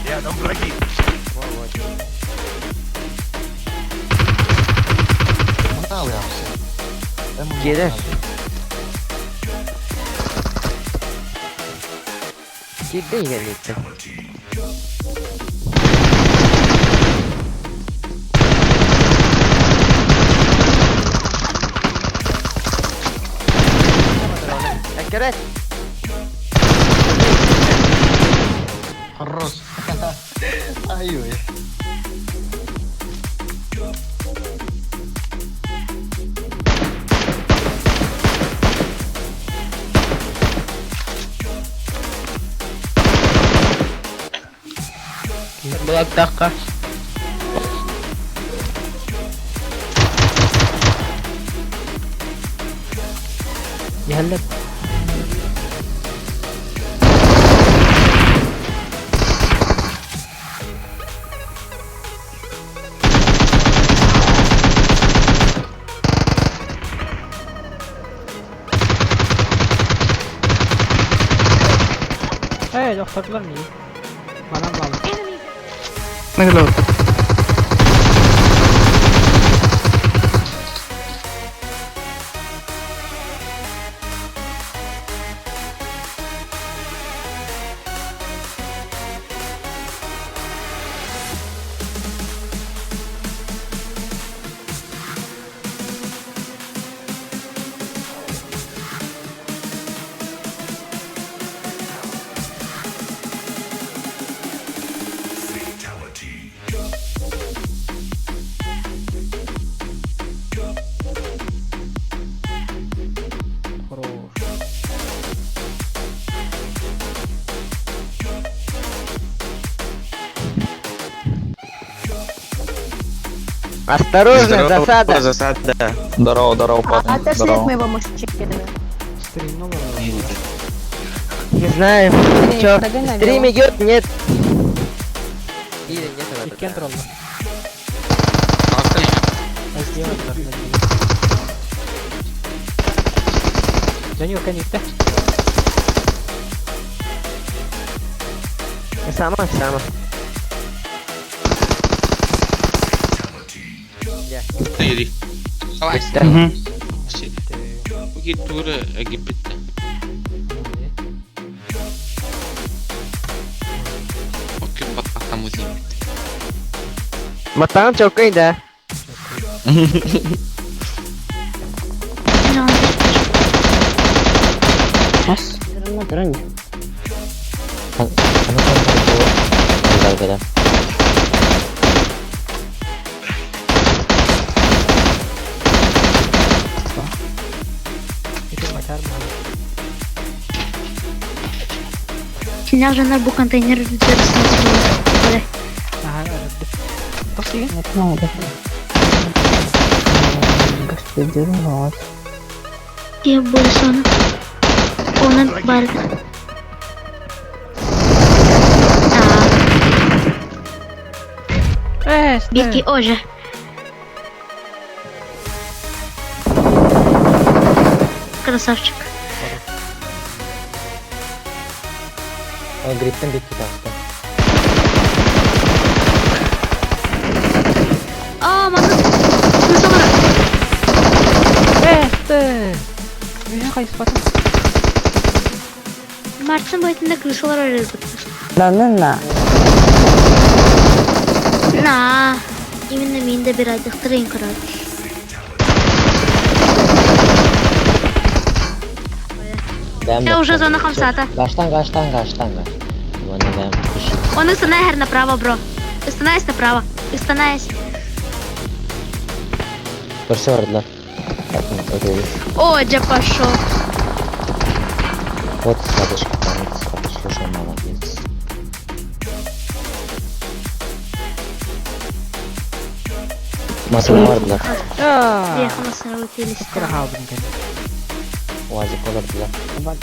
Рядом враги. Gelir. Girdi ilerleyecek. Эккирет. Хорош. Ай-ой. Булаттахха. Иһэллэр. Ээ, охтордулар миигин. Манан бааллар. Хорош. Осторожно, засада. Засада. Здорово, здорово, А парни. отошли от Здорово. моего мужчины. Стрельнула. Не знаю. Чё, Догоняй стрим его. идет? Нет. Или нет? Иккен тролла. Сделать должны. Данил, коннекта. Сама, сама. Иди. Давай. Да. Тура Египетте. Окей, потом Матан чокой, да. Ити матар баһа. Синяк жанар бу контейнер үрдүгэр Аха, өрдү. Тохтуйга. Киһи буолсону. Онон бар. Э, Бирки оже. Красавчик. Гриптен битти таҕыста. А, манна Крысалар. Э, Миха хайыспатын. Мартын бойтында крысалар арылбыт. На. Именно мин дә бер айдыктырайын карады. Я уже зона хамсата. Каштан, каштан, каштан. Он устанайся направо, бро. Устанайся направо. Устанайся. Көрсө бардылар. О, дьэ пошел. Вот садочка, вот садочка, слушай, молодец. Масына бардылар. Аа. Бияха масына Кыра хаалбын кэннэ. Уазик олордулар.